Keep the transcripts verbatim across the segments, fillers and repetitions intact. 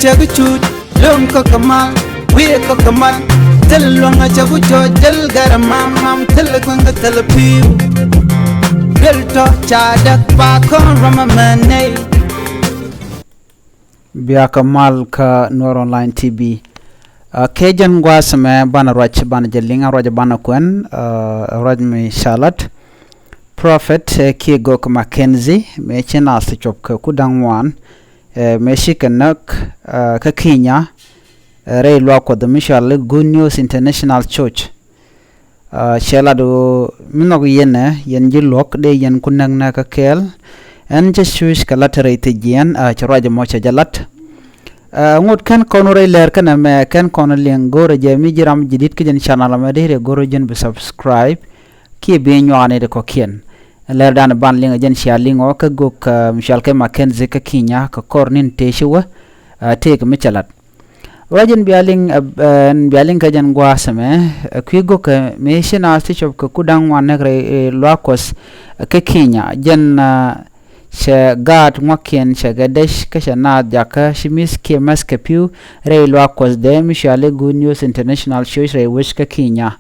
Cɛ bi cuc lo̱ŋ kä kɛ mal, wi̱i̱ kä kɛ mal. Thil luäŋä cɛ ku cɔc, thil gɛrɛ mam mam, thil kueŋ kä thil pi̱w. Thil tɔ ca däk pa kɔn rɔmɛ mɛ nɛy. Biakä mal kä Nuer Online T V. Ɛ, kɛ jɛn gua̱a̱th mɛ banɛ ruac banɛ jɛ liŋ, ɛ ruac banɛ kuɛn, ɛ ruac mi ca lat. Prophet, ɛ, kiɛ gök Mackenzie mëë ci naath ti cuɔp kɛ ku da̱ŋ ŋuan, ɛ, mëë cikɛ näk, ɛ, kä Kenya, ɛ, rɛy luaak Kuɔth mi cɔal i̱ Good News International Church. Ɛ, cɛ lat ɣöö mi nhɔk yɛn ɛ, yɛn ji̱ luɔ̱k dee yɛn ku näk näk kä kɛɛl. Ɛn cä cuc kɛ lat rɛy thiec jiɛn, ɛ, cɛ ruac ɛmɔ cɛ jɛ lat. Ɛ, ŋot kɛn kɔn rɛy lɛr kɛnɛ mɛ kɛn kɔn liŋ go̱o̱rɛ jɛ mi ji̱ ram ji̱ di̱t kä jɛn channel mɛ dee rɛ go̱o̱rɛ jɛn bi subscribe. Kiɛ bi nyuak ni di kɔ̱kiɛn. Lɛr dan ban liŋ jɛn cia liŋ ɔ kä gök, ɛ, mi cɔal kɛ Mackenzie kä Kenya kɛ kɔr nin tëë ci wä, ɛ, tëëk mi cɛ lat. Ruac in bia liŋ, ɛ, ɛ, in bia liŋ kä jɛn gua̱a̱th ɛmɛ, ɛ, kui̱ gök, ɛ, mëë ci naath ti cuɔp kɛ ku da̱ŋ ŋuan näk rɛy, ɛ, luaak Kuɔth, ɛ, kä Kenya. Jɛn, ɛ, cɛ gaat ŋuakiɛn cɛ kɛ dec kä cɛ naath jakä ci mi̱th kiɛ mäth kɛ pi̱w rɛy luaak Kuɔth dee mi cɔal i̱ Good News International Church rɛy wec kä Kenya.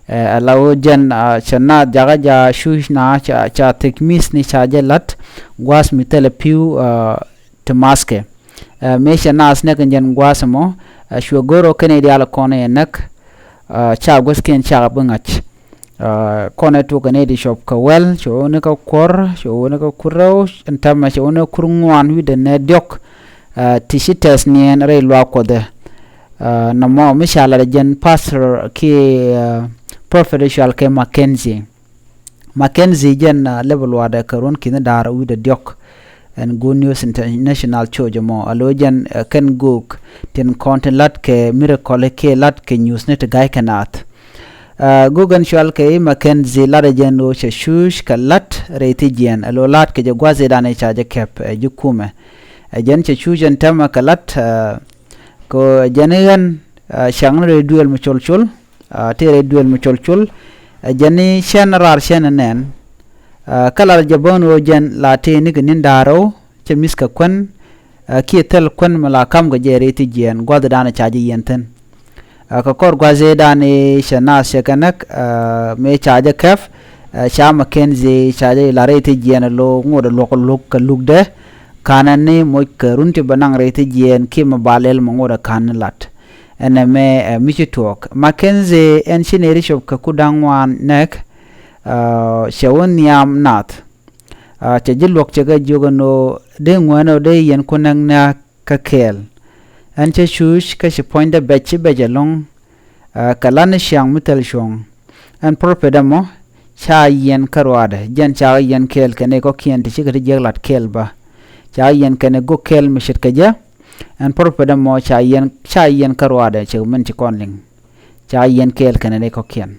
Ɛ, ala ɣöö jɛn, ɛ, cɛ naath jakä ja cuc na ca, ca thiec mi̱thni ca jɛ la̱t gua̱a̱th mi thilɛ pi̱w, ɛ, ti mathkɛ. Ɛ, mëë cɛ naath näk in jɛn gua̱a̱th ɛmɔ, ɛ, cuɛ go̱r ɔ kɛn i̱ diaal kɔn ɛ näk, ɛ, ca guäthkiɛn cakɛ bi ŋa̱c. Ɛ, kɔn ɛ tuɔk kɛ nɛy ti cuɔp kɛ wäl, cɛ wä ni kä kuɔ̱r, cɛ wä ni kä kur rɛw, ɛn täämɛ cɛ wä ni kur ŋuan wi̱cdɛ nɛ diɔ̱k, ɛ, ti ci tɛth niɛn rɛy luaak Kuɔth ɛ. Ɛ, nɔmɔ mi ca lat ɛ jɛn pastor kiɛ, ɛ, prophet cɔal kɛ Mackenzie. Mackenzie jɛn, ɛ, level wa̱dɛ kɛ ruɔ̱n ki̱ni da̱r wi̱cdɛ diɔ̱k. Ɛn Good News International Church ɛmɔ. Alo jɛn, ɛ, kɛn gök tin kɔn tin la̱t kɛ miracle kiɛ la̱t kɛ nyuuthni ti ga̱ykɛ naath. Ɛ, gök ɛn cɔal kɛ i̱ Mackenzie latdɛ jɛn ɣöö cɛ cuc kɛ la̱t rɛy thiec jiɛn. Alo la̱t kɛ jɛ gua̱th i̱ dan i̱ ca jɛ kɛp, ɛ, ji̱ kumɛ. Ɛ jɛn cɛ cuc ɛn täämɛ kɛ la̱t, ɛ, kɛ ɣöö ɛ jɛn i̱ ɣän, ɛ, cäŋ ni rɛy duëël mi col col. Ɛ, tëë rɛy duëël mi col col. Ɛ jɛn i̱ cɛn raar cɛn ɛ nɛn. Ɛ, kä lat jɛ bä ni ɣöö jɛn la tëë ni kɛ ni̱n da̱ŋ rɛw cɛ mi̱th kɛ kuän, ɛ, kiɛ thil kuän mi la ka̱m kɛ jɛ rɛy thiec jiɛn gua̱thdan ca jɛ yiɛn thi̱n. Ɛ, kɛ kɔr gua̱th ëëdan i̱ cɛ naath cɛ kɛ näk, ɛ, mëë ca jɛ kɛp, ɛ, ca Mackenzie ca jɛ lar rɛy thiec jiɛn ɛ lo ŋot ɛ luɔk luɔk kɛ lukdɛ. Ka̱n ɛn ni moc kɛ run ti bɛ naŋ rɛy thiec jiɛn kiɛ mi ba lɛl mi ŋot ɛ ka̱n ni lat. Ɛn ɛmɛ, ɛ, mi ci tuɔɔk. Mackenzie ɛn ci nɛy ti cuɔp kɛ ku da̱ŋ ŋuan näk, ɛ, cɛ wä nhiam naath. Ɛ, cɛ ji̱ luɔ̱k cɛ kɛ jiök ɛn ɣöö dee ŋuɛ̈n ɣöö dee yɛn ku näk näk kä kɛɛl. Ɛn cä cuc kä ci puɔ̱nydɛ bɛc ci bɛc ɛlɔ̱ŋ, ɛ, kɛ la̱t ni ciaŋ mi thil cuɔ̱ŋ. Ɛn prophet ɛmɔ ca yiɛn kä ruaadɛ, jɛn ca yiɛn kɛɛl kɛ nɛy kɔ̱kiɛn ti cikɛ ti jiäk la̱t kɛɛl bä. Ca yiɛn kɛnɛ gök kɛɛl mi ce̱tkɛ jɛ. Ɛn prophet ɛmɔ ca yiɛn, ca yiɛn kä ruaadɛ cɛ min ci kɔn liŋ. Ca yiɛn kɛɛl kɛnɛ nɛy kɔ̱kiɛn.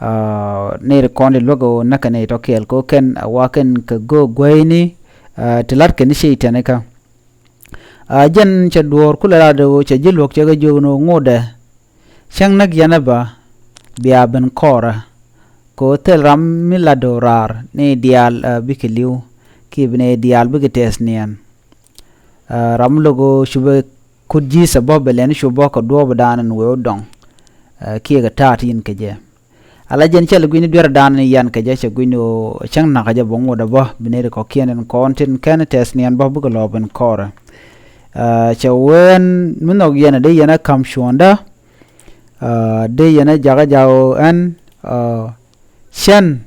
Ɛ, nɛy ti kɔn ti luäk ɣöö näkɛ nɛy tɔ̱ kɛɛl kɛ ɣöö kɛn a wa kɛn kɛ gök guäyni, ɛ, ti la̱t kɛn i̱ cɛy-tan ikä. Ɛ, jɛn cɛ duɔ̱ɔ̱r kulɛ lat ɣöö cɛ ji̱ luɔ̱k cɛ kɛ jiök ni ɣöö ŋotdɛ cäŋ näk yɛn ɛ bä bia ben kɔɔrä. Kɛ ɣöö thil ram mi lat ɣöö raar ni diaal, ɛ, bikɛ li̱w kiɛ bi ni diaal bikɛ tɛth niɛn. Ɛ, ram mi lo̱k ɣöö cupɛ kut ji̱th ɛ bä bɛ lɛn cu bä kɛ duɔ̱ɔ̱pdan ɛn wëë wä dɔŋ. Ɛ, kiɛ kɛ ta̱a̱t yɛn kɛ jɛ. Ala jɛn cɛ lɛ gui̱ni dueerdan ni yan kɛ jɛ cɛ gui̱ni ɣöö cäŋ nakä jɛ bä ŋot ɛ bä bi nɛy ti kɔ̱kiɛn tin kɔn tin kɛn tɛth niɛn bä bikɛ lɔɔp in kɔɔrɛ. Ɛ, cɛ wee ɛn mi nhɔk yɛn ɛ dee yɛn ɛ ka̱m cuɔ̱ɔ̱ŋdä. Ɛ, dee yɛn ɛ jakä jakä ɣöö ɛn, ɛ, cän,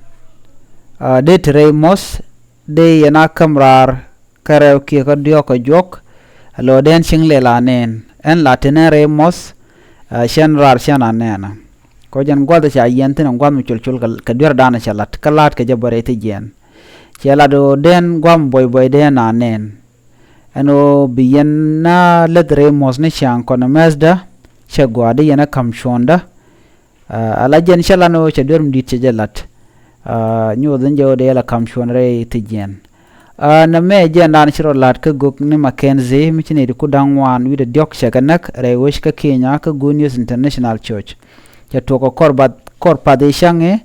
ɛ, dee te rɛy muɔ̱th, dee yɛn a käm raar kä rɛw kiɛ kä diɔ̱k kä juɔ̱k. Ɛ lɔcdɛ ɛn cieŋ lɛl a nɛn ɛn la te nɛn rɛy muɔ̱th, ɛ, cän raar cän a nɛn. Kɔ jɛn gua̱th ca yiɛn thi̱n ɛn gua̱th mi col col kɛ, kɛ dueerdan cɛ la̱t kä la̱t kɛ jɛ bä rɛy thiec jiɛn. Cɛ lat ɣöö dee ɛn gua̱th mi buɔy buɔy dee ɛn a nɛn. Ɛn ɣöö bi yɛn na läth rɛy muɔ̱th ni ciaŋ kɔn ɛ mɛthdä cɛ gɔaa dee yɛn a ka̱m cuɔ̱ɔ̱ŋdä. Ɛ, ala jɛn cä lan ɣöö cɛ duer mi di̱t cɛ jɛ la̱t. Ɛ, nyoth in jɛ ɣöö dee yɛl a ka̱m cuɔ̱ɔ̱n rɛy thiec jiɛn. Ɛ, nɛmɛ jɛɛndan ci rɔ la̱t kä gök ni Mackenzie mi ci nɛy ti ku da̱ŋ ŋuan wi̱cdɛ diɔ̱k cɛ kɛ näk rɛy wec kä Kenya kä Good News International Church. Cɛ tuɔɔk kɛ kɔr bath, kɔr path i̱ cäŋ i̱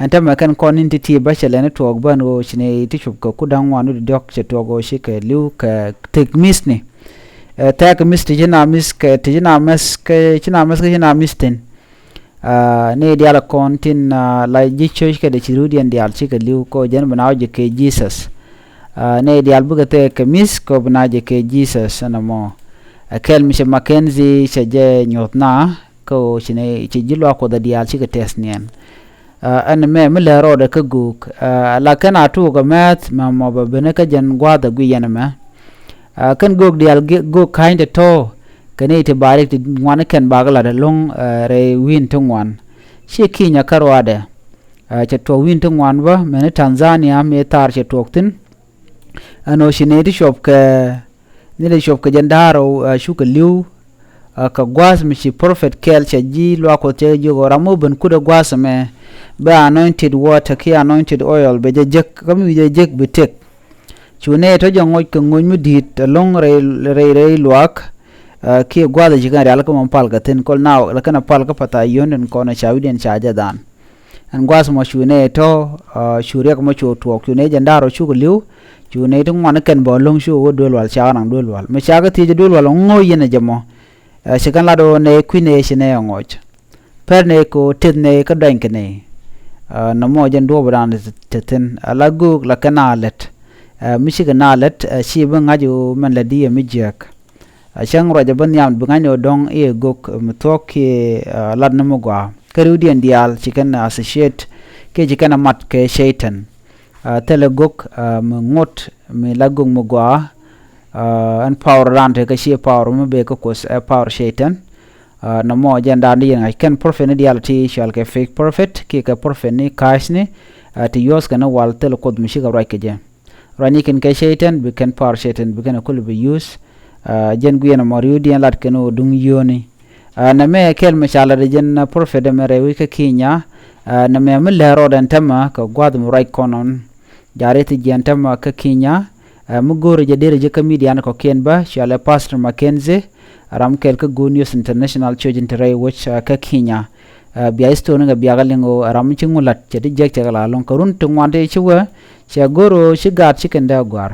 ɛn täämɛ kɛn kɔn ni̱n ti̱ti̱ bä cɛ lɛni tuɔɔk bä ɛn ɣöö ci nɛy ti cuɔp kɛ ku da̱ŋ ŋuan wi̱cdɛ diɔ̱k cɛ tuɔɔk ɣöö cikɛ li̱w kɛ thiec mi̱thni. Ɛ, thɛɛk kɛ mi̱th ti ci na mi̱th kɛ ti ci na mi̱th kɛ ci na mi̱th kɛ ci na mi̱th thi̱n. Aa, nɛy diaal kɔn tin, aa, la ji̱ cio̱c kɛ dee ci ruudiɛn diaal cikɛ li̱w kɛ ɣöö jɛn bi na wä ji̱ kɛ Jesus. Aa, nɛy diaal bikɛ thɛɛk kɛ mi̱th kɛ ɣöö bi na ji̱ kɛ Jesus ɛn ɛmɔ. Ɛ kɛl mi cɛ Mackenzie cɛ jɛ nyuɔ̱th na kɛ ɣöö ci nɛy ci ji̱ luaak Kuɔth ɛ diaal cikɛ tɛth niɛn. Aa, ɛn mɛ mi lɛ rɔɔdɛ kä göök. Aa, la kɛn a tuɔɔk ɛ mɛth mɛ mɔ bɛ ben kä jɛn gua̱a̱th ɛ guiy ɛn mɛ. Aa, kɛn göök diaal göök ka̱ny tɔ̱tɔ̱ kɛ nɛy ti barik ti ŋuan kɛn bakɛ lat ɛlɔ̱ŋ, aa, rɛy wi̱i̱n ti ŋuan. Ci Kenya kä ruaadɛ. Aa, cɛ tuɔɔk wi̱i̱n ti ŋuan bä mɛni Tanzania mi thaar cɛ tuɔɔk thi̱n. Ɛn ɣöö ci nɛy ti cuɔp kɛ Ni lɛ cuɔp kɛ jɛn da̱a̱r ɔ, aa, cukɛ li̱w, aa, kɛ gua̱a̱th mi ci prophet kɛɛl cɛ ji̱ luaak Kuɔth cɛ jiök ɣöö ram mi ben kut ɛ gua̱a̱th ɛmɛ bɛ anointed water kiɛ anointed oil bɛ jɛ jek kä mi wi̱c jɛ jek bi tëk. Cu nɛy tɔ̱ jɛ ŋɔc kɛ ŋɔc mi di̱i̱t ɛlɔ̱ŋ rɛy rɛy rɛy luaak, aa, kiɛ gua̱a̱th ɛ ci kɛn rial kä mɔ pal kɛ thi̱n kɔl na la kɛn ɛ pal kä path a yio̱o̱n den kɔn ɛ ca wi̱cdiɛn ca jɛ dhan. Ɛn gua̱a̱th mɔ cu nɛy tɔ̱, aa, cu riɛk mɔ cu tuɔɔk cu nɛy jɛn da̱a̱r ɔ cukɛ li̱w. Cu nɛy ti ŋuan kɛn bä lo̱ŋ cukɛ wä duel wal ca naŋ duel wal mi ca kɛ thiec duel wal ŋo̱o̱c yɛn ɛ jɛ mɔ. Aa, ci kɛn lat ɣöö nɛy kui̱ nɛy ci nɛy ɛ ŋɔc. Pɛr nɛy kɛ ɣöö teth nɛy kä duanykɛ nɛy. Aa, nɔmɔ jɛn duɔ̱ɔ̱p dan te thi̱n ala göök la kɛn a lät. Aa, mi cikɛ na lät, aa, ci bi ŋa̱c ɣöö mɛn lät di ɛ mi jiääk. Aa, cäŋ ruacɛ bä nhiam bi ŋa̱cni ɔ dɔ̱ŋ i̱ ɛ gök mi thuɔ̱k kiɛ, aa, lat ni mi gɔaa. Kä ri̱wdiɛn diaal ci kɛn associate kiɛ ci kɛn a mat kɛ Cɛytan. Aa, thilɛ gök, aa, mi ŋot mi la gök mi gɔaa. Aa, ɛn power raan te kä ciɛ power mi bee kä Kuoth ɛ power Cɛytan. Aa, nɔmɔ jɛn daan di yɛn ŋa̱c kɛn prophet ni diaal ti cual kɛ fake prophet kiɛ kɛ prophet ni ka̱a̱cni, aa, ti yuɔ̱th kɛn ni wal thilɛ Kuoth mi cikɛ ruac kɛ jɛ. Ruacni kɛn kɛ Cɛytan bi kɛn power Cɛytan bi kɛn a kul bi use. Aa, jɛn guiɛn ɛmɔ ri̱wdiɛn lat kɛn ɣöö duŋ yio̱o̱ni. Aa, nɛmɛ kɛl mi ca lat ɛ jɛn, aa, prophet ɛmɛ rɛy wec kä Kenya. Aa, nɛmɛ mi lɛr rɔɔdɛ ɛn täämɛ kɛ gua̱a̱th mi ruac kɔn ɔn. Ja̱ rɛy thi jiɛn täämɛ kä Kenya. Aa, mi go̱o̱rɛ jɛ derɛ jɛ kä midian kɔ̱kiɛn bä cualɛ Pastor Mackenzie. Ram kɛl kä Good News International Church in te rɛy wec, aa, kä Kenya. Aa, bia istori ni kɛ biakä liŋ ɣöö ram mi ci ŋu la̱t cɛ ti jiäk cɛ kɛ la lo̱ŋ kɛ run ti ŋuan ti ci wee cɛ go̱r ɣöö ci gaat ci kɛn dee gua̱r.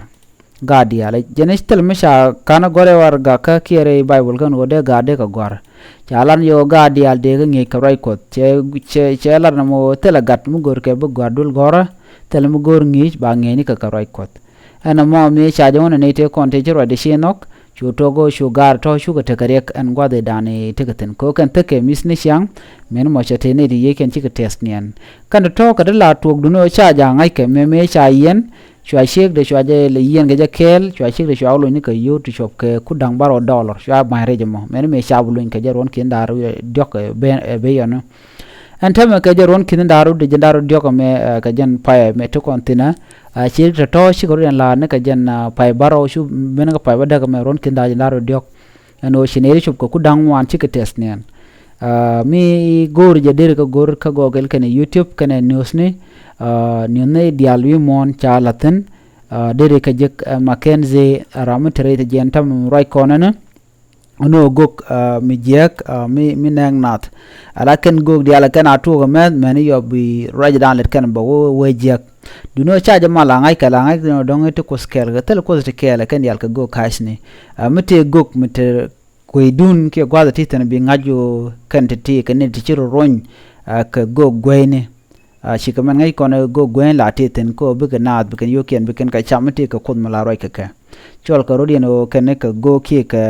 Gaat diaal jɛn i̱ thil mi ca ka̱n gɔrɛ war gakä kiɛ rɛy Baibol kɛn ɣöö dee gaat dee kɛ gua̱r. Ca lat ni ɣöö gaat diaal dee kɛ ŋi̱i̱c kɛ ruac Kuɔth cɛ cɛ cɛ lat ni mɔ ɣöö thilɛ gat mi go̱r kɛ bi gua̱r duel gɔ̱rä. Thilɛ mi go̱r ŋi̱i̱c ba ŋi̱i̱c ni kɛ kɛ ruac Kuɔth. Ɛn ɛmɔ mi ca jɛ ŋun ɛ nɛy tëë kɔn tëë ci ruacdɛ ci nhɔk cu tuɔk ɣöö cu gaat tɔ̱ cukɛ tekɛ riɛk ɛn gua̱th ëëdan i̱ tekɛ thi̱n kɛ ɣöö kɛn thäk kɛ mi̱th ni ciaŋ. Min mɔ cɛ tëë nɛy ti yiëëc kɛn cikɛ tɛth niɛn kɛn tɔ̱ kɛ ti la tuɔɔk duni ɣöö ca ja̱ ŋa̱ckɛ mëë mëë ca yiɛn. Cua ciekdɛ cua jɛ lɛ yiɛn kɛ jɛ kɛɛl cua ciekdɛ cua wä lony ni kɛ yio̱w ti cuɔp kɛ kut da̱ŋ bar ɔ dɔlɔr cua ba̱ny rɛc ɛmɔ mɛn mëë ca bi lony kɛ jɛ ruɔ̱n ki̱n da̱r diɔ̱k ɛ ben ɛ ben yɔn. Ɛn täämɛ kɛ jɛ ruɔ̱n ki̱n da̱r wut di jɛ da̱r wut diɔ̱k ɛmɛ, aa, kɛ jɛn pay ɛmɛ ti kɔn thi̱n ɛ, aa, ci tɔ̱tɔ̱ cikɛ rut ɛn la̱a̱t ni kɛ jɛn, aa, pay bärɔw cu ben kɛ pay bädäk ɛmɛ ruɔ̱n ki̱n da̱r jɛ da̱r wut diɔ̱k. Ɛn ɣöö ci nɛy ti cop kɛ kut da̱ŋ ŋuan cikɛ tɛth niɛn. Aa, mi go̱o̱r jɛ deri kɛ go̱o̱r kä gɔɔkɛl kɛnɛ YouTube kɛnɛ news ni, aa, news ni diaal wi̱i̱ muɔ̱ɔ̱n ca la̱th thi̱n, aa, deri kɛ jek, aa, Mackenzie ram mi te rɛy te jiɛn täämɛ ruac kɔn ɛn. Ɛn ɣöö gök, aa, mi jiääk, aa, mi mi nɛɛk nath. Ala kɛn gök diaal kɛn a tuɔɔk ɛmɛ mɛni yɔ bi ruacdan lɛt kɛn bɛ wee wee jiääk. Duŋni ɣöö ca jɛ mal a ŋa̱ckɛ la ŋa̱ckɛ ni ɣöö dɔ̱ŋ i̱ ti Kuoth kɛɛl kɛ thilɛ Kuoth ti kɛɛl kɛ kɛn diaal kɛ gök ka̱cni. Aa, mi tëë gök mi te kuecdun kiɛ gua̱th ti thi̱n bi ŋa̱c ɣöö kɛn ti ti kɛ ni ti ci rɔ rony, aa, kɛ gök gueyni. Aa, cikɛ mɛn ŋäc kɔn ɛ go̱o̱k gueeny la tëë thi̱n kä ɣöö bikɛ naath bikɛn yio̱o̱kiɛn bikɛn kɛ cam mi tëë kɛ Kuoth mi la ruac kɛ kɛ. Cɔl kɛ rot yɛn ɣöö kɛn kɛ go̱o̱k kiɛ kɛ,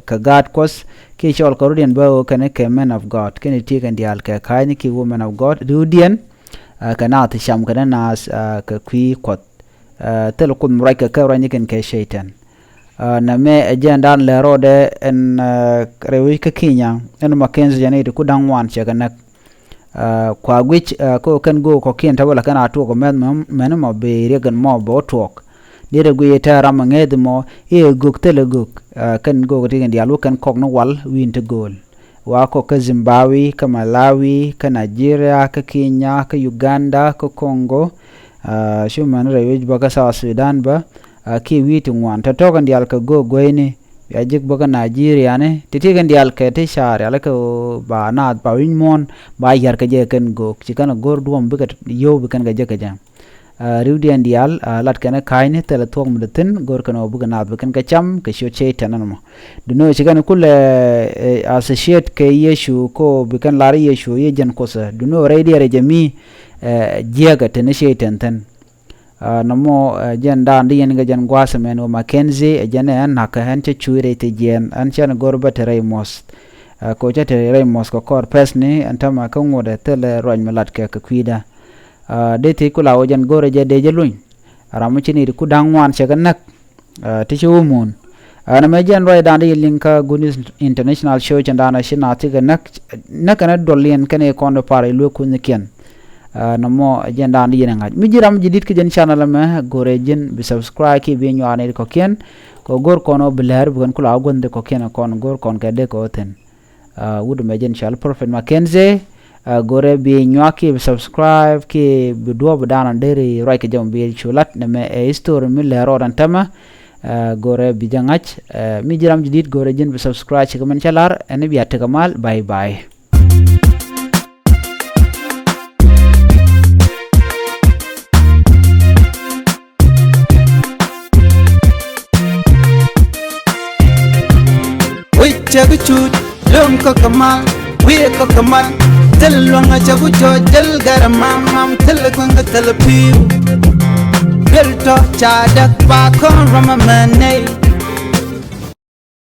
kɛ gaat Kuɔth kiɛ cɔl kɛ rot yɛn bä ɣöö kɛn kɛ man of God. Kɛn tëë kɛn diaal kɛ ka̱a̱cni kiɛ women of God. Ri̱wdiɛn, aa, kɛ naath ti cam kɛn naath, aa, kɛ kui̱ Kuɔth. Aa, thil Kuoth mi ruac kɛ kɛ ruac ni kɛn kɛ Cɛytan. Aa, nɛmɛ ɛ jɛɛndan lɛ rɔɔdɛ ɛn, aa, rɛy wec kä Kenya ɛn Mackenzie jɛ ni ti ku da̱ŋ ŋuan cɛ kɛ näk. Aa, kua guic, aa, kä kɛn go̱o̱k kɔ̱kiɛn tɔ̱ bä la kɛn a tuɔɔk ɛ mɛth mɛ, mɛn mɔ bi riɛk ɛn mɔ bɛ wä tuɔɔk. Diet ɛ guic ɛ tɛ̈r ram ɛ ŋäth mɔ i̱ ɛ gök thilɛ gök. Aa, kɛn go̱o̱k ti kɛn diaal wä kɛn kɔk ni wal wi̱i̱n ti gööl. Wa kɔk kä Zimbabwe, kä Malawi, kä Nigeria, kä Kenya, kä Uganda, kä Congo. Aa, cu mɛn rɛy wec bä kä South Sudan bä, aa, kiɛ wi̱i̱ ti ŋuan tɔ̱tɔ̱ kɛn diaal kɛ go̱o̱k gueyni. Bia jek bä kä Nigeria ni ti ti kɛn diaal kɛ ti ca̱r rialikä ɣöö ba naath ba wi̱c muɔ̱ɔ̱n ba yar kɛ jɛ kɛn go̱o̱k ci kɛn a go̱r duɔ̱ɔ̱m bikɛ yio̱w bi kɛn kɛ jek kɛ jɛ. Riwdiɛn diaal lat kɛn ɛ ka̱a̱cni thilɛ thuɔ̱k mi dee thi̱n, go̱r kɛn ɣöö bikɛ naath bi kɛn kɛ cam kɛ ciöt Cɛy-tan ɛn ɛmɔ. Duundɛ ɣöö ci kɛn kulɛ associate kɛ Yecu kɛ ɣöö bi kɛn lar Yecu i̱ jɛn Kuoth ɛ. Duundɛ ɣöö rɛydiɛn rɛy jɛ mi jiäkɛ te ni Cɛy-tan thi̱n. Nɔmɔ jɛn daan di yɛn kɛ jɛn gua̱a̱th ɛmɛn ɣöö Mackenzie ɛ jɛn ɛ ɛn na̱kä ɛn cä cuc rɛy thijiɛn ɛn cɛn go̱r bä te rɛy muɔ̱th. Kɛ ɣöö cä te rɛy muɔ̱th kɛ kɔr pɛ̈thni ɛn täämɛ kä ŋotdɛ thilɛ ruac mi latkɛ kɛ kui̱dä. Dee thiec kula ɣöö jɛn go̱rɛ jɛ dee jɛ luny. Ram mi ci ni ri ku da̱ŋ ŋuan cɛ kɛ näk. Ti ci wä muun. Ɛn ɛmɛ jɛn ruacdan di yɛ liŋ kä Good News International Church ɛn da̱a̱n ɛ ci naath cikɛ näk. Näk kɛn ɛ duɔl yɛn kɛn ɛ kɔn di par ɛ luek kunykiɛn. Nɔmɔ jɛn da̱a̱n di yɛn ɛ ŋa̱c mi ji̱ ram ji̱ di̱t kä jɛn channel ɛmɛ go̱rɛ ji̱n bi subscribe kiɛ bi nyuaar ni ri kɔ̱kiɛn. Kɛ go̱r kɔn ɔ bi lɛ̱r bi kɛn kula ɔ guänh di kɔ̱kiɛn ɛ kɔn go̱r kɔn kɛ dee kɛ ɔ thi̱n. Wut ɛmɛ jɛn cɔal Prophet Mackenzie. Go̱rɛ bi nyuak kiɛ bi subscribe kiɛ bi duɔ̱ɔ̱p bi da̱a̱n ɔ deri ruac kɛ jɛ mɔ bi cu lat nɛmɛ ɛ history mi lɛ rɔɔdan tämɛ. Go̱rɛ bi jɛ ŋa̱c mi ji̱ ram ji̱ di̱t go̱rɛ ji̱n bi subscribe cikɛ mɛn cä lar ɛn bia tekɛ mal. Bye bye. Wi̱c cɛ bi cut luɔ̱ŋ kɔ̱k kɛ mal, wi̱i̱ kɔ̱k kɛ mal. Thil luɔ̱ŋ a cɛ bi cɔc jɛl gɛr mam mam, thil kueŋ kɛ thil pi̱i̱. Bil tɔ ca däk ba kɔn ram a mɛn nɛy.